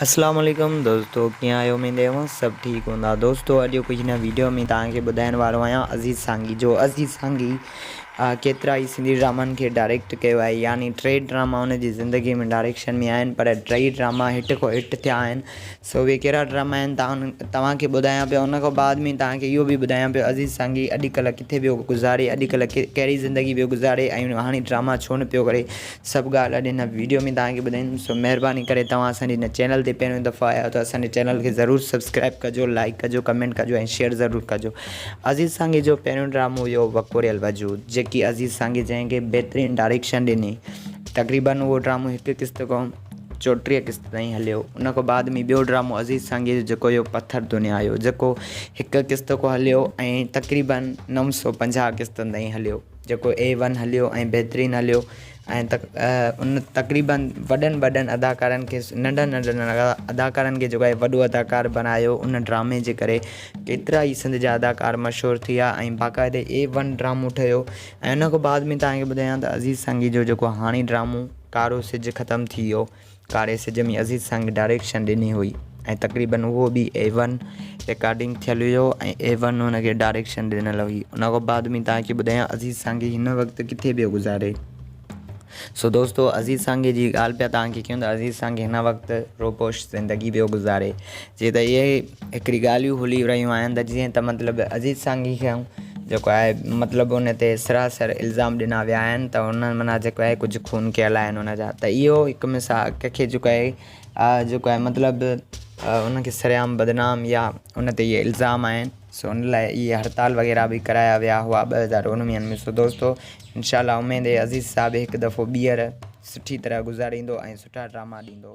اسلام عليڪم دوستو ڪيئن آهيو اميد اوهان سڀ ٺيڪ هوندا دوستو اڄ ڪجهه هن ويڊيو ۾ توهان کي ٻڌائڻ وارو آهيان عزيز سانگي جو عزيز سانگي ڪيترا ئي سنڌي ڊرامن کي ڊائريڪٽ ڪيو آهي يعني ٽي ڊراما ان جي زندگي ۾ ڊائريڪشن ۾ آهن پر ٽئي ڊراما هٽ کان هٽ ٿيا آهن سو اهي ڪهڙا ڊراما آهن توهان توهان کي ٻڌايان پيو ان کان بعد ۾ توهان کي اهو به ٻڌايان پيو عزيز سانگي اڄڪلهه ڪٿي پيو گذاري اڄڪلهه ڪهڙي زندگي پيو گذاري ۽ هاڻي ڊراما ڇو نه پيو ڪري سڀ ڳالهه اڄ هن ويڊيو ۾ توهان کي ٻڌائيندم سو مهرباني ڪري توهان اسان جي هن چينل تي پهريون دفعو آيا آهيو ته اسان جي چينل کي ضرور سبسڪرائب ڪجو لائڪ ڪجو ڪمينٽ ڪجو ۽ شيئر ضرور ڪجو عزيز سانگي جو پهريون ڊرامو هيو وڪوريل وجود جيڪي عزيز سانگي جنهن کي بهترين ڊائريڪشن ڏني تقريبن اهو ڊرامو هڪ قسط کان 34 قسط تائين هليو ان کان بعد ۾ ٻيو ڊرامو عزيز سانگي جو جيڪو هيو پٿر دنيا هيو جيڪو هڪ قسط کان هليو ۽ تقريبن 950 قسطن تائين هليو جيڪو اي ون هليو ۽ بهترين هليو ۽ ان تقريبن وڏن وڏن اداڪارن کي ننڍن ننڍن اداڪارن کي جيڪو آهي وڏو اداڪار بنايو ان ڊرامي جي ڪري ڪيترا ئي سنڌ جا اداڪار مشهور ٿي ويا ۽ باقاعدي اي ون ڊرامو ٺهيو ۽ ان کان بعد ۾ توهان کي ٻڌايان ته عزيز سانگي جو جيڪو هاڻي ڊرامو ڪارو سج ختم ٿي ويو ڪاري سج ۾ عزيز سانگ ڊائريڪشن ڏني هئي ۽ تقريبن اهو به اي ون رڪارڊنگ ٿيل هيو ۽ اي ون هن کي ڊائريڪشن ڏنل هئي ان کان بعد ۾ توهان کي ٻڌايان عزيز سانگي هن وقت ڪٿي پيو گذاري سو دوستو عزيز سانگي جي ڳالهه پيا توهان کي ڪيون ته عزيز سانگي هن وقت روپوش زندگي پيو گذاري جي ته اهي هڪڙي ڳالهيون هلي رهيون آهن ته جيئن ته مطلب عزيز سانگي کي جيڪو آهي مطلب ان تي سراسر الزام ڏنا ويا آهن ته ان معنيٰ جيڪو آهي ڪجهه خون ڪيل آهن ان جا ته اهو هڪ مثال ڪنهن کي جيڪو آهي جيڪو آهي مطلب ان کي سرعام بدنام يا ان تي اهي الزام آهن سو ان لاء اهي هڙتال وغيره به ڪرايا ويا هئا 2019 ۾ سو دوستو انشاء الله اميد عزيز صاحب هڪ دفعو ٻيهر سٺي طرح گذاريندو ۽ سٺا ڊراما ڏيندو.